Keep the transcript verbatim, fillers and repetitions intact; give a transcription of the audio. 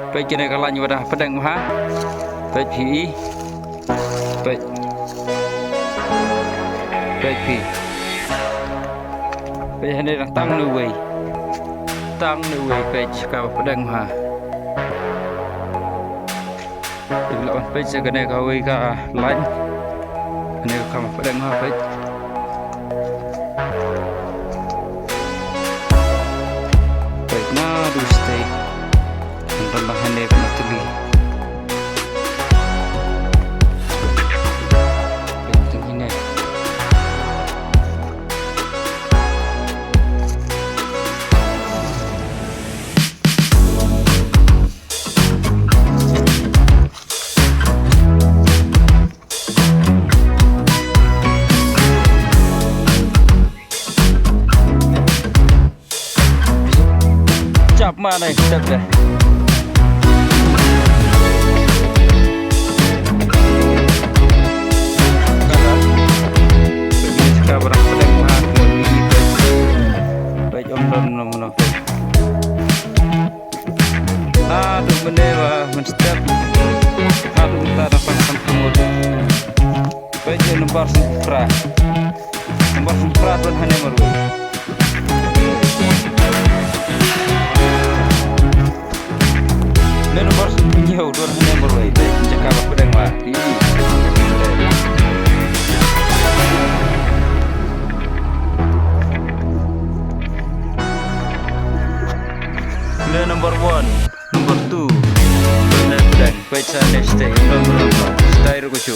Peit kane ka lain ba dang pdeng bha. Peit phi i. Peit. Peit phi. Peit hangne dang tang ne wei. Tang ne wei peit kaba pdeng bha. Peit la wan peit sa kane kawei ka lain. Kane ka kaba pdeng bha peit. Peit naduh step. Ngan pynbah hangne na tylli. Peit tang hangne. Chap ma nai step de. Ka barang pedang ma ka ni. Peit, peit, om don nom nom. Haduh mynne ba mynstep. Haduh mynta da pang pang pang. Peit, number sempra. Number sempra don hangne marwei. Ne number hynñiew don hangne marwei. Peit, jaka ba pdeng ma. Ih. Ne number one, number two. Ne pdeng. Peit sa ne stay. Number one. Stay ruh ka shu.